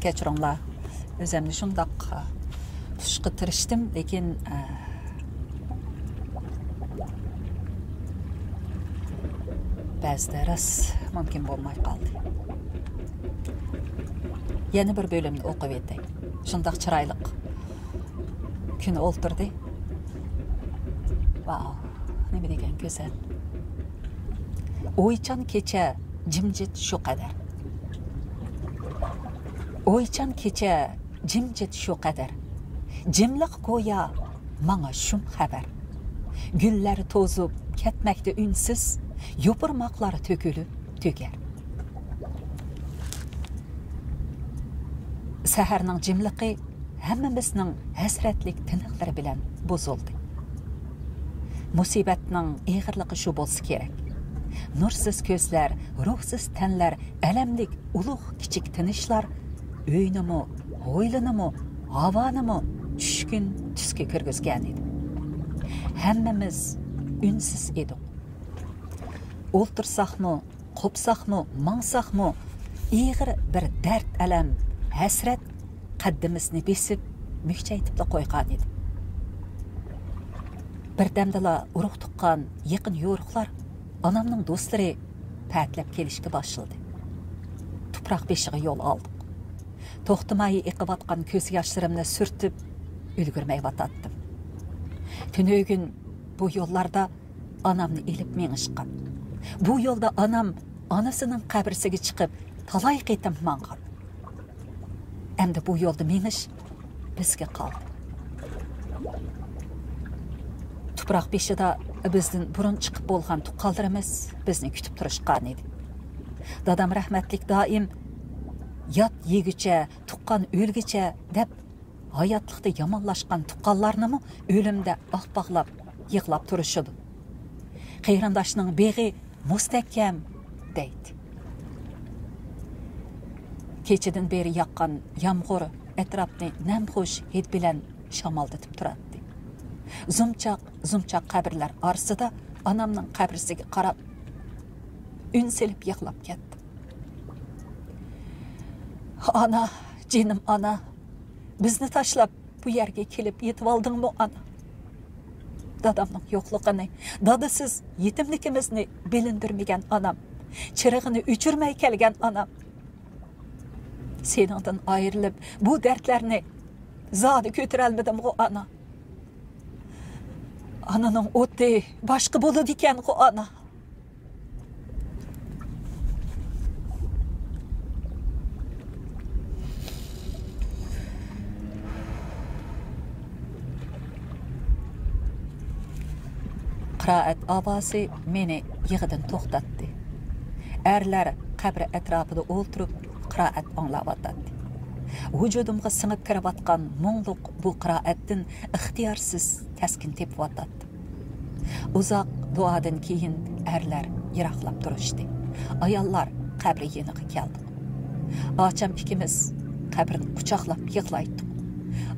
كەچۈرۈڭلار، ئۆزۈمنى شۇنداق تۇتۇشقا تىرىشتىم، لېكىن، ئە، بەزىدە راست مۇمكىن بولماي قالدى. يەنە بىر بۆلۈمنى ئوقۇۋېتەي. شۇنداق چىرايلىق كۈن ئولتۇردى. ۋاۋ، نېمە دېگەن گۈزەل. ئويچان كېچە جىمجىت شۇ قەدەر. ئويچان كېچە جىمجىت شۇ قەدەر. جىملىق گويا ماڭا شۇم خەۋەر. گۈللەر توزۇپ كەتمەكتە ئۈنسىز، يوپۇرماقلار تۆكۈلۈپ تۈگەر. سەھەرنىڭ جىملىقى ھەممىمىزنىڭ ھەسرەتلىك تىنىقلىرى بىلەن بۇزۇلدى. مۇسىبەتنىڭ ئېغىرلىقى شۇ بولسا كېرەك. نۇرسىز كۆزلەر، روھسىز تەنلەر، ئەلەملىك ئۇلۇغ كىچىك تىنىشلار ئۆينىمۇ، ھويلىنىمۇ، ھاۋانىمۇ چۈشكۈن تۈسكە كىرگۈزگەنىدى. ھەممىمىز ئۈنسىز ئىدۇق. ئولتۇرساقمۇ، قوپساقمۇ، ماڭساقمۇ، ئېغىر بىر دەرد، ئەلەم، ھەسرەت قەددىمىزنى بېسىپ، مۈكچەيتىپلا قويغانىدى. بىردەمدىلا ئۇرۇق-تۇغقان، يېقىن-يورۇقلار، ئانامنىڭ دوستلىرى پەتىلەپ كېلىشكە باشلىدى. تۇپراق بېشىغا يول ئالدۇق. توختىماي ئېقىۋاتقان كۆز ياشلىرىمنى سۈرتۈپ ئۈلگۈرمەيۋاتاتتىم. تۈنۈگۈن بۇ يوللاردا ئانامنى ئېلىپ مېڭىشقان. بۇ يولدا ئانام ئانىسىنىڭ قەبرىسىگە چىقىپ، تالاي قېتىم ماڭغان. ئەمدى بۇ يولدا مېڭىش بىزگە قالدى. تۇپراق بېشىدا بىزدىن بۇرۇن چىقىپ بولغان تۇغقانلىرىمىز بىزنى كۈتۈپ تۇرۇشقانىدى. دادام رەھمەتلىك دائىم «يات يېگۈچە، تۇغقان ئۆلگۈچە» دەپ، ھاياتلىقتا يامانلاشقان تۇغقانلارنىمۇ ئۆلۈمدە ئاھ باغلاپ يىغلاپ تۇرۇشىدۇ. قېرىنداشنىڭ بېغى مۇستەھكەم دەيدۇ. كېچىدىن بېرى ياغقان يامغۇر ئەتراپنى نەمخۇش ھىد بىلەن شامالدىتىپ تۇراتتى. زۇمچاق، زۇمچاق قەبرىلەر ئارىسىدا ئانامنىڭ قەبرىسىگە قاراپ ئۈن سېلىپ يىغلاپ كەتتىم. ئانا، جېنىم ئانا، بىزنى تاشلاپ بۇ يەرگە كېلىپ يېتىۋالدىڭمۇ ئانا؟ دادامنىڭ يوقلۇقىنى، دادىسىز يېتىملىكىمىزنى بىلىندۈرمىگەن ئانام، چىرىغىنى ئۆچۈرمەي كەلگەن ئانام. سېنىڭدىن ئايرىلىپ بۇ دەردلەرنى زادى كۆتۈرەلمىدىمغۇ ئانا؟ ئانىنىڭ ئوتى باشقا بولىدىكەنغۇ ئانا؟ قىرائەت ئاۋازى مېنى يىغىدىن توختاتتى. ئەرلەر قەبرە ئەتراپىدا ئولتۇرۇپ قىرائەت ئاڭلاۋاتاتتى. ۋۇجۇدۇمغا سىڭىپ كىرىۋاتقان مۇڭلۇق بۇ قىرائەتتىن ئىختىيارسىز تەسكىن تېپىۋاتاتتىم. ئۇزاق دۇئادىن كېيىن ئەرلەر يىراقلاپ تۇرۇشتى. ئاياللار قەبرە يېنىغا كەلدۇق. ئاچام ئىككىمىز قەبرىنى قۇچاقلاپ يىغلايتتۇق.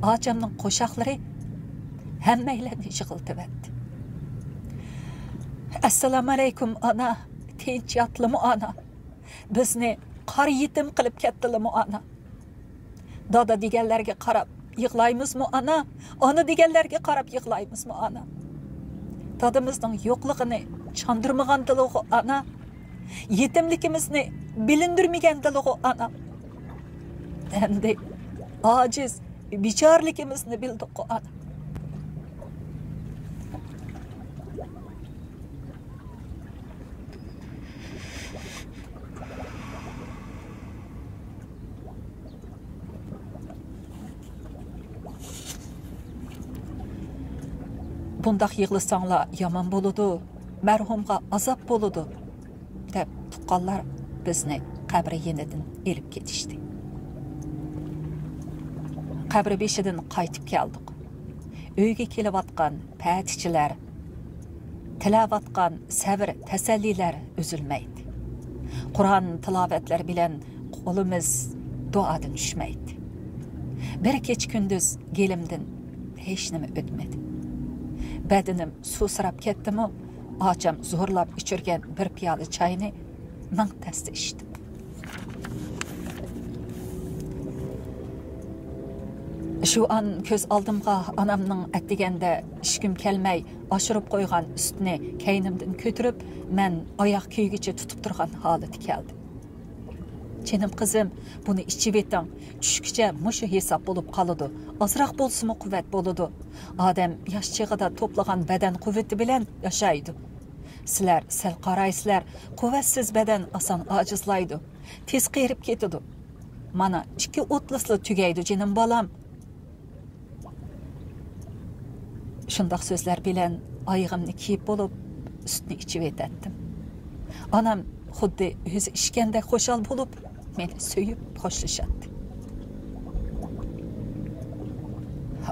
ئاچامنىڭ قوشاقلىرى ھەممەيلەننى يىغلىتىۋەتتى. ئەسسالامۇئەلەيكۇم ئانا، تىنچ ياتلىمۇ ئانا؟ بىزنى قارا يېتىم قىلىپ كەتتىلىمۇ ئانا؟ دادا دېگەنلەرگە قاراپ يىغلايمىزمۇ ئانا؟ ئانا دېگەنلەرگە قاراپ يىغلايمىزمۇ ئانا؟ دادىمىزنىڭ يوقلۇقىنى چاندۇرمىغاندىلىغۇ ئانا؟ يېتىملىكىمىزنى بىلىندۈرمىگەندىلىغۇ ئانا؟ ئەمدى ئاجىز، بىچارىلىكىمىزنى بىلدۇققۇ ئانا؟ بۇنداق يىغلىساڭلار يامان بولىدۇ، مەرھۇمغا ئازاب بولىدۇ، دەپ تۇغقانلار بىزنى قەبرە يېنىدىن ئېلىپ كېتىشتى. قەبرە بېشىدىن قايتىپ كەلدۇق. ئۆيگە كېلىۋاتقان پەتىچىلەر، تىلەۋاتقان سەۋر، تەسەللىلەر ئۈزۈلمەيتتى. قۇرئان تىلاۋەتلەر بىلەن قولىمىز دۇئادىن چۈشمەيتتى. بىر كېچە-كۈندۈز گېلىمدىن ھېچنېمە ئۆتمىدى. بەدىنىم سۇسىراپ كەتتىمۇ، ئاچام زورلاپ ئىچۈرگەن بىر پىيالە چاينى مىڭ تەستە ئىچتىم. شۇ ئان كۆز ئالدىمغا ئانامنىڭ ئەتىگەندە ئىچكۈم كەلمەي ئاشۇرۇپ قويغان سۈتنى كەينىمدىن كۆتۈرۈپ، مەن ئاياغ كۆيگۈچە تۇتۇپ تۇرغان ھالىتى كەلدى. جېنىم قىزىم، بۇنى ئىچىۋېتىڭ. چۈشكىچە مۇشۇ ھېساب بولۇپ قالىدۇ. ئازراق بولسىمۇ قۇۋۋەت بولىدۇ. ئادەم ياش چېغىدا توپلىغان بەدەن قۇۋۋىتى بىلەن ياشايدۇ. سىلەر سەل قارايسىلەر، قۇۋۋەتسىز بەدەن ئاسان ئاجىزلايدۇ. تېز قېرىپ كېتىدۇ. مانا، ئىككى ئوتلىسىلا تۈگەيدۇ، جېنىم بالام. شۇنداق سۆزلەر بىلەن ئايىغىمنى كىيىپ بولۇپ، سۈتنى ئىچىۋېتەتتىم. ئانام خۇددى ئۆزى ئىچكەندەك خۇشال بولۇپ، مېنى سۆيۈپ خوشلىشاتتى.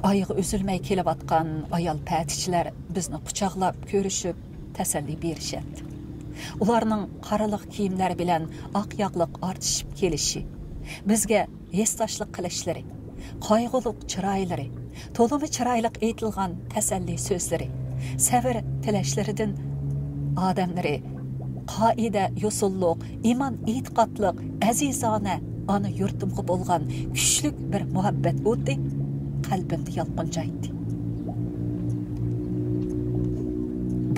ئايىغى ئۈزۈلمەي كېلىۋاتقان ئايال پەتىچىلەر بىزنى قۇچاقلاپ، كۆرۈشۈپ، تەسەللى بېرىشەتتى. ئۇلارنىڭ قارىلىق كىيىملەر بىلەن ئاق ياقلىق ئارتىشىپ كېلىشى، بىزگە ھېسداشلىق قىلىشلىرى، قايغۇلۇق چىرايلىرى، تولىمۇ چىرايلىق ئېيتىلغان تەسەللى سۆزلىرى، سەۋر تىلەشلىرىدىن ئادەملىرى قائىدە، يوسۇنلۇق، ئىمان، ئېتىقادلىق، ئەزىزانە ئانا يۇرتۇمغا بولغان كۈچلۈك بىر مۇھەببەت ئوتى قەلبىمدە يالقۇنجايتتى.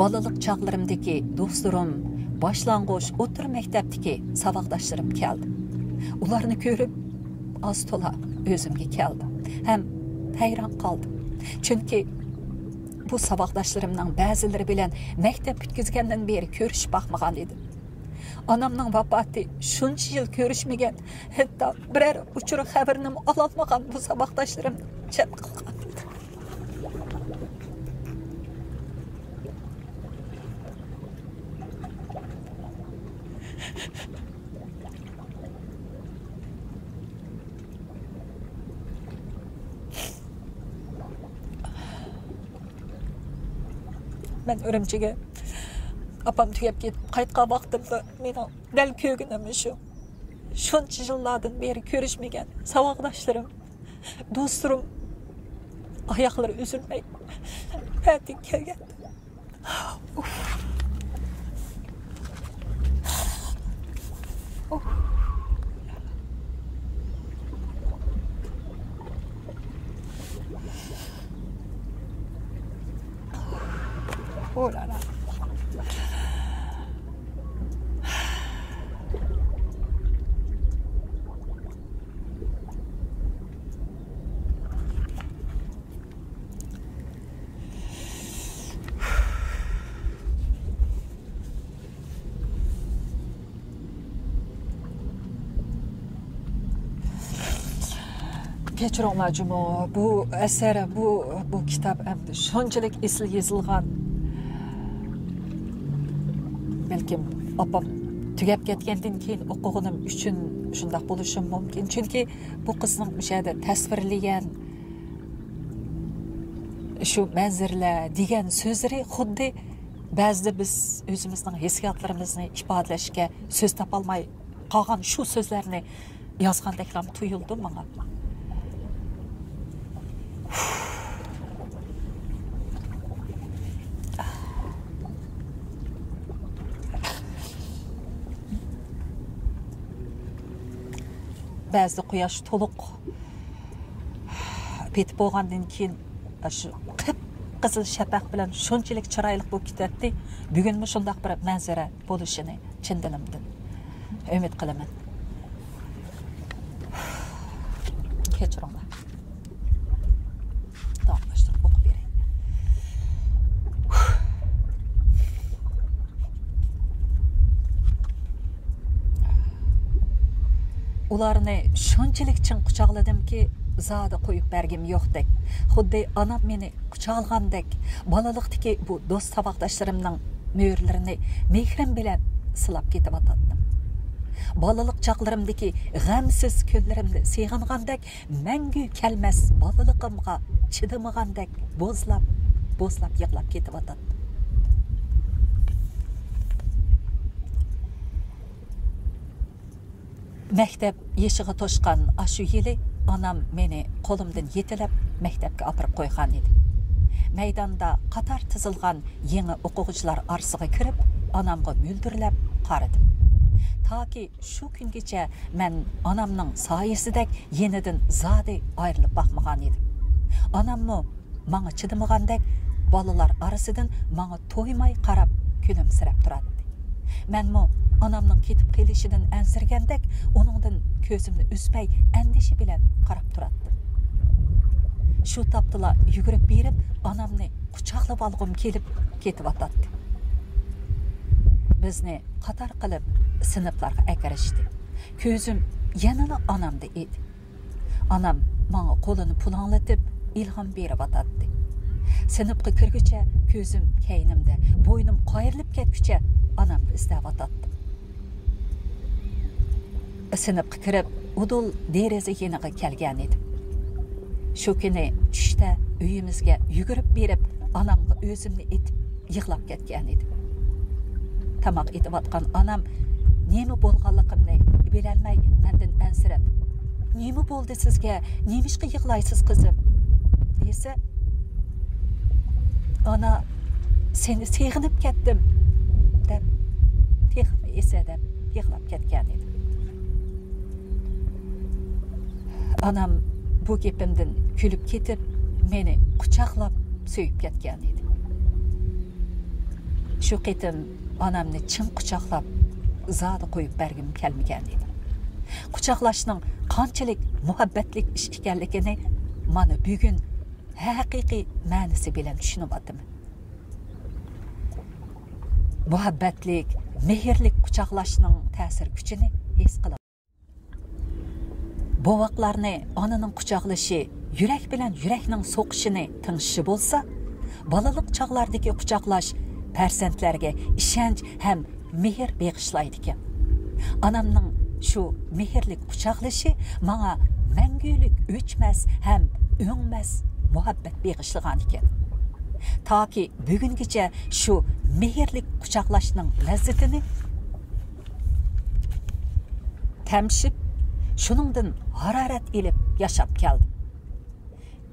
بالىلىق چاغلىرىمدىكى دوستلىرىم، باشلانغۇچ، ئوتتۇرا مەكتەپتىكى ساۋاقداشلىرىم كەلدى. ئۇلارنى كۆرۈپ، ئاز تولا ئۆزۈمگە كەلدىم ھەم ھەيران قالدىم. چۈنكى بۇ ساۋاقداشلىرىمنىڭ بەزىلىرى بىلەن مەكتەپ پۈتكۈزگەندىن بېرى كۆرۈشۈپ باقمىغان ئىدىم. ئانامنىڭ ۋاپاتى شۇنچە يىل كۆرۈشمىگەن، ھەتتا بىرەر ئۇچۇر خەۋىرىنىمۇ ئالالمىغان بۇ ساۋاقداشلىرىمنى جەم قىلغان ئىدىم. مەن ئۈرۈمچىگە ئاپام تۈگەپ كېتىپ قايتقان ۋاقتىمدا مېنىڭ دەل كۆرگىنىم شۇ. شۇنچە يىللاردىن بېرى كۆرۈشمىگەن ساۋاقداشلىرىم، دوستلىرىم ئاياغلىرى ئۈزۈلمەي ئەتىگە كەلگەن. كەچۈرۈڭلار جۇمۇ، بۇ ئەسەر، بۇ، بۇ كىتاب ئەمدى شۇنچىلىك ئېسىل يېزىلغان. بەلكىم ئاپام تۈگەپ كەتكەندىن كېيىن ئوقۇغىنىم ئۈچۈن شۇنداق بولۇشىمۇ مۇمكىن. چۈنكى بۇ قىزنىڭ مۇشۇ يەردە تەسۋىرلىگەن شۇ مەنزىرىلەر دېگەن سۆزلىرى خۇددى بەزىدە بىز ئۆزىمىزنىڭ ھېسسىياتلىرىمىزنى ئىپادىلەشكە سۆز تاپالماي قالغان شۇ سۆزلەرنى يازغاندەكلا تۇيۇلدى ماڭا. بەزىدە قۇياش تولۇق پېتىپ بولغاندىن كېيىن، شۇ قىپقىزىل شەپەق بىلەن شۇنچىلىك چىرايلىق بولۇپ كېتەتتى. بۈگۈنمۇ شۇنداق بىر مەنزىرە بولۇشىنى چىن دىلىمدىن ئۈمىد قىلىمەن. كەچۈرۈڭلار. داۋاملاشتۇرۇپ ئوقۇپ بېرەي. ئۇلارنى شۇنچىلىك چىڭ قۇچاقلىدىمكى، زادى قويۇپ بەرگۈم يوقتەك. خۇددى ئانام مېنى قۇچاقلىغاندەك، بالىلىقتىكى بۇ دوست ساۋاقداشلىرىمنىڭ مۈرىلىرىنى مېھرىم بىلەن سىلاپ كېتىۋاتاتتىم. بالىلىق چاغلىرىمدىكى غەمسىز كۈنلىرىمنى سېغىنغاندەك، مەڭگۈ كەلمەس بالىلىقىمغا چىدىمىغاندەك بوزلاپ، بوزلاپ يىغلاپ كېتىۋاتاتتىم. مەكتەپ يېشىغا توشقان ئاشۇ يىلى ئانام مېنى قولۇمدىن يېتىلەپ مەكتەپكە ئاپىرىپ قويغان ئىدى. مەيداندا قاتار تىزىلغان يېڭى ئوقۇغۇچىلار ئارىسىغا كىرىپ، ئانامغا مۈلدۈرلەپ قارىدىم. تاكى شۇ كۈنگىچە مەن ئانامنىڭ سايىسىدەك يېنىدىن زادى ئايرىلىپ باقمىغان ئىدىم. ئاناممۇ ماڭا چىدىمىغاندەك، بالىلار ئارىسىدىن ماڭا تويماي قاراپ، كۈلۈمسىرەپ تۇراتتى. مەنمۇ ئانامنىڭ كېتىپ قېلىشىدىن ئەنسىرىگەندەك، ئۇنىڭدىن كۆزۈمنى ئۈزمەي، ئەندىشە بىلەن قاراپ تۇراتتىم. شۇ تاپتىلا يۈگۈرۈپ بېرىپ، ئانامنى قۇچاقلىۋالغۇم كېلىپ كېتىۋاتاتتى. بىزنى قاتار قىلىپ سىنىپلارغا ئەكىرىشتى. كۆزۈم يەنىلا ئانامدا ئىدى. ئانام ماڭا قولىنى پۇلاڭلىتىپ ئىلھام بېرىۋاتاتتى. سىنىپقا كىرگۈچە كۆزۈم كەينىمدە، بوينۇم قايرىلىپ كەتكۈچە ئانامنى ئىزدەۋاتاتتىم. سىنىپقا كىرىپ، ئۇدۇل دېرىزە يېنىغا كەلگەن ئىدىم. شۇ كۈنى چۈشتە ئۆيىمىزگە يۈگۈرۈپ بېرىپ، ئانامغا ئۆزۈمنى ئېتىپ يىغلاپ كەتكەن ئىدىم. تاماق ئېتىۋاتقان ئانام نېمە بولغانلىقىمنى بىلەلمەي مەندىن ئەنسىرەپ، «نېمە بولدى سىزگە؟ نېمىشقا يىغلايسىز، قىزىم؟» دېسە، «ئانا، سېنى سېغىنىپ كەتتىم» دەپ، تېخىمۇ ئېسەدەپ يىغلاپ كەتكەن ئىدىم. ئانام بۇ گېپىمدىن كۈلۈپ كېتىپ، مېنى قۇچاقلاپ سۆيۈپ كەتكەن ئىدى. شۇ قېتىم ئانامنى چىڭ قۇچاقلاپ، زادى قويۇپ بەرگۈم كەلمىگەن ئىدى. قۇچاقلاشنىڭ قانچىلىك مۇھەببەتلىك ئىش ئىكەنلىكىنى مانا بۈگۈن ھەقىقىي مەنىسى بىلەن چۈشىنىۋاتىمەن. مۇھەببەتلىك، مېھىرلىك قۇچاقلاشنىڭ تەسىر كۈچىنى ھېس قىلىمەن. بوۋاقلارنى ئانىنىڭ قۇچاقلىشى يۈرەك بىلەن يۈرەكنىڭ سوقۇشىنى تىڭشىشى بولسا، بالىلىق چاغلاردىكى قۇچاقلاش پەرزەنتلەرگە ئىشەنچ ھەم مېھىر بېغىشلايدىكەن. ئانامنىڭ شۇ مېھىرلىك قۇچاقلىشى ماڭا مەڭگۈلۈك ئۆچمەس ھەم ئۆڭمەس مۇھەببەت بېغىشلىغانىكەن. تاكى بۈگۈنگىچە شۇ مېھىرلىك قۇچاقلاشنىڭ لەززىتىنى تەمشىپ، شۇنىڭدىن ھارارەت ئېلىپ ياشاپ كەلدىم.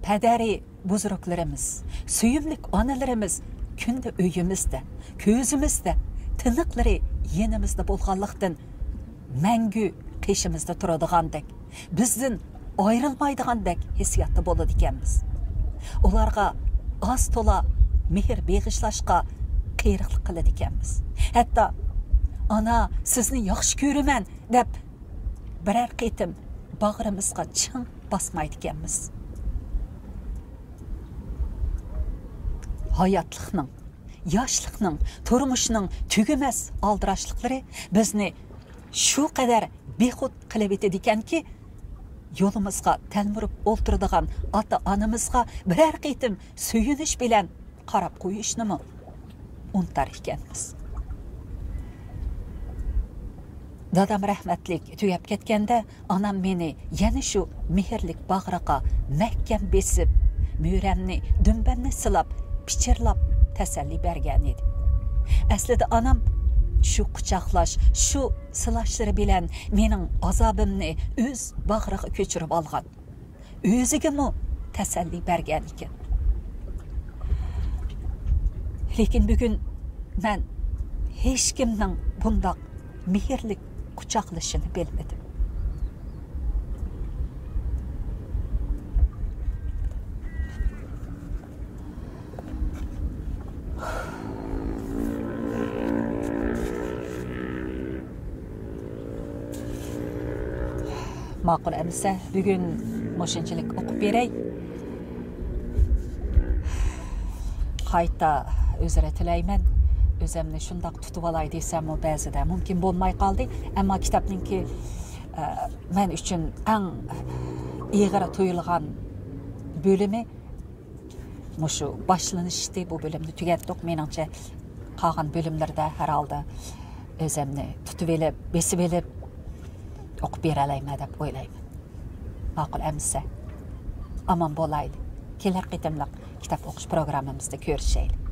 پەدەرى بۇزرۇكلىرىمىز، سۆيۈملۈك ئانىلىرىمىز كۈندە ئۆيىمىزدە، كۆزىمىزدە، تىنىقلىرى يېنىمىزدا بولغانلىقتىن، مەڭگۈ قېشىمىزدا تۇرىدىغاندەك، بىزدىن ئايرىلمايدىغاندەك ھېسسىياتتا بولىدىكەنمىز. ئۇلارغا ئاز-تولا مېھىر بېغىشلاشقا قېرىقلىق قىلىدىكەنمىز. ھەتتا «ئانا، سىزنى ياخشى كۆرىمەن» دەپ، بىرەر قېتىم باغرىمىزغا چىڭ باسمايدىكەنمىز. ھاياتلىقنىڭ، ياشلىقنىڭ، تۇرمۇشنىڭ تۈگىمەس ئالدىراشلىقلىرى بىزنى شۇ قەدەر بىخۇد قىلىۋېتىدىكەنكى، يولىمىزغا تەلمۈرۈپ ئولتۇرىدىغان ئاتا-ئانىمىزغا بىرەر قېتىم سۆيۈنۈش بىلەن قاراپ قويۇشنىمۇ ئۇنتار ئىكەنمىز. دادام رەھمەتلىك تۈگەپ كەتكەندە، ئانام مېنى يەنە شۇ مېھىرلىك باغرىغا مەھكەم بېسىپ، مۈرەمنى، دۈمبەمنى سىلاپ، پىچىرلاپ تەسەللى بەرگەن ئىدى. ئەسلىدە ئانام شۇ قۇچاقلاش، شۇ سىلاشلىرى بىلەن مېنىڭ ئازابىمنى ئۆز باغرىغا كۆچۈرۈپ ئالغان. ئۆزىگىمۇ تەسەللى بەرگەن ئىكەن. لېكىن بۈگۈن مەن ھېچكىمنىڭ بۇنداق مېھىرلىك قۇچاقلىشىنى بىلمىدىم. ماقۇل ئەمىسە، بۈگۈن مۇشۇنچىلىك ئوقۇپ بېرەي. قايتا ئۆزرە تىلەيمەن. ئۆزۈمنى شۇنداق تۇتۇۋالاي دېسەممۇ، بەزىدە مۇمكىن بولماي قالدى. ئەمما كىتابنىڭكى، ئە، مەن ئۈچۈن ئەڭ ئېغىر تۇيۇلغان بۆلۈمى مۇشۇ باشلىنىشتى. بۇ بۆلۈمنى تۈگەتتۇق. مېنىڭچە، قالغان بۆلۈملىرىدە ھەر ھالدا ئۆزۈمنى تۇتۇۋېلىپ، بېسىۋېلىپ ئوقۇپ بېرەلەيمەن دەپ ئويلايمەن. ماقۇل ئەمىسە، ئامان بولايلى. كېلەر قېتىملىق كىتاب ئوقۇش پروگراممىمىزدا كۆرۈشەيلى.